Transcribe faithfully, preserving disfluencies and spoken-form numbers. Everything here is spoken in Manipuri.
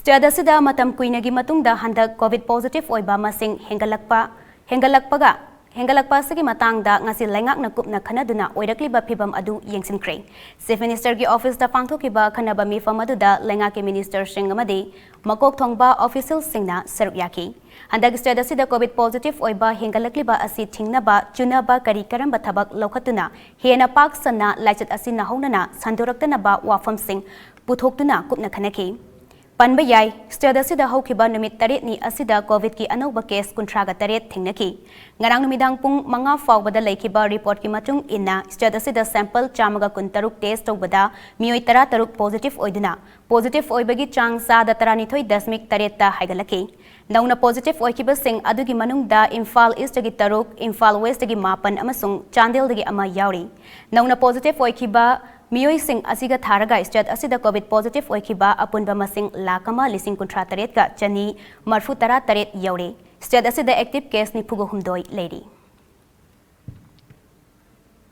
State ꯑꯁꯤꯗ ꯃꯇꯝ ꯀꯨꯏꯅꯒꯤ ꯃꯇꯨꯡꯗ ꯍꯟꯗꯛ COVID positive ꯑꯣꯏꯕ ꯃꯁꯤꯡ ꯍꯦꯟꯒꯠꯂꯛꯄ, ꯍꯦꯟꯒꯠꯂꯛꯄꯒ, ꯍꯦꯟꯒꯠꯂꯛꯄ ꯑꯁꯤꯒꯤ ꯃꯇꯥꯡꯗ ꯉꯁꯤ ꯂꯩꯉꯥꯛꯅ ꯀꯨꯞꯅ ꯈꯟꯅꯗꯨꯅ ꯑꯣꯏꯔꯛꯂꯤꯕ ꯐꯤꯚꯝ ꯑꯗꯨ ꯌꯦꯡꯁꯤꯟꯈ꯭ꯔꯦ꯫ Chief Ministerꯒꯤ officeꯇ ꯄꯥꯡꯊꯣꯛꯈꯤꯕ ꯑꯈꯟꯅꯕ ꯃꯤꯐꯝ ꯑꯗꯨꯗ ꯂꯩꯉꯥꯛꯀꯤ ministerꯁꯤꯡ ꯑꯃꯗꯤ ꯃꯀꯣꯛ ꯊꯣꯡꯕ officialꯁꯤꯡꯅ ꯁꯔꯨꯛ ꯌꯥꯈꯤ꯫ ꯍꯟꯗꯛ state ꯑꯁꯤꯗ COVID positive ꯑꯣꯏꯕ ꯍꯦꯟꯒꯠꯂꯛꯂꯤꯕ ꯑꯁꯤ ꯊꯤꯡꯅꯕ ꯆꯨꯅꯕ ꯀꯔꯤ ꯀꯔꯝꯕ ꯊꯕꯛ ꯂꯧꯈꯠꯇꯨꯅ ꯍꯦꯟꯅ ꯄꯥꯛ ꯁꯟꯅ ꯂꯥꯏꯆꯠ ꯑꯁꯤ ꯅꯧꯍꯧꯅꯅ ꯁꯟꯗꯣꯔꯛꯇꯅꯕ ꯋꯥꯐꯝꯁꯤꯡ ꯄꯨꯊꯣꯛꯇꯨꯅ ꯀꯨꯞꯅ ꯈꯟꯅꯈꯤ꯫ ꯄꯟꯕ ꯌꯥꯏ, state ꯑꯁꯤꯗ ꯍꯧꯈꯤꯕ ꯅꯨꯃꯤꯠ ꯇꯔꯦꯠꯅꯤ ꯑꯁꯤꯗ COVIDꯀꯤ ꯑꯅꯧꯕ case ꯀꯨꯟꯊ꯭ꯔꯥꯒ ꯇꯔꯦꯠ ꯊꯦꯡꯅꯈꯤ꯫ ꯉꯔꯥꯡ ꯅꯨꯃꯤꯗꯥꯡ ꯄꯨꯡ ꯃꯉꯥ ꯐꯥꯎꯕꯗ ꯂꯩꯈꯤꯕ reportꯀꯤ ꯃꯇꯨꯡ ꯏꯟꯅ, state ꯑꯁꯤꯗ sample ꯆꯥꯝꯃꯒ ꯀꯨꯟꯇꯔꯨꯛ test ꯇꯧꯕꯗ ꯃꯤꯑꯣꯏ ꯇꯔꯥꯇꯔꯨꯛ positive ꯑꯣꯏꯗꯨꯅ, positive ꯑꯣꯏꯕꯒꯤ ꯆꯥꯡ ꯆꯥꯗ ꯇꯔꯥꯅꯤꯊꯣꯏ ꯗꯁꯃꯤꯛ ꯇꯔꯦꯠꯇ ꯍꯥꯏꯒꯠꯂꯛꯈꯤ꯫ ꯅꯧꯅ positive ꯑꯣꯏꯈꯤꯕꯁꯤꯡ ꯑꯗꯨꯒꯤ ꯃꯅꯨꯡꯗ ꯏꯝꯐꯥꯜ Eastꯇꯒꯤ ꯇꯔꯨꯛ, ꯏꯝꯐꯥꯜ Westꯇꯒꯤ ꯃꯥꯄꯟ ꯑꯃꯁꯨꯡ ꯆꯥꯟꯗꯦꯜꯗꯒꯤ ꯑꯃ ꯌꯥꯎꯔꯤ꯫ ꯅꯧꯅ positive ꯑꯣꯏꯈꯤꯕ ꯃꯤꯑꯣꯏꯁꯤꯡ ꯑꯁꯤꯒ ꯊꯥꯔꯒ state ꯑꯁꯤꯗ COVID positive ꯑꯣꯏꯈꯤꯕ ꯑꯄꯨꯟꯕ ꯃꯁꯤꯡ ꯂꯥꯈ ꯑꯃ ꯂꯤꯁꯤꯡ ꯀꯨꯟꯊ꯭ꯔꯥ ꯇꯔꯦꯠꯀ ꯆꯅꯤ ꯃꯔꯐꯨ ꯇꯔꯥ ꯇꯔꯦꯠ ꯌꯧꯔꯦ꯫ State ꯑꯁꯤꯗ active case ꯅꯤꯐꯨꯒ ꯍꯨꯝꯗꯣꯏ ꯂꯩꯔꯤ꯫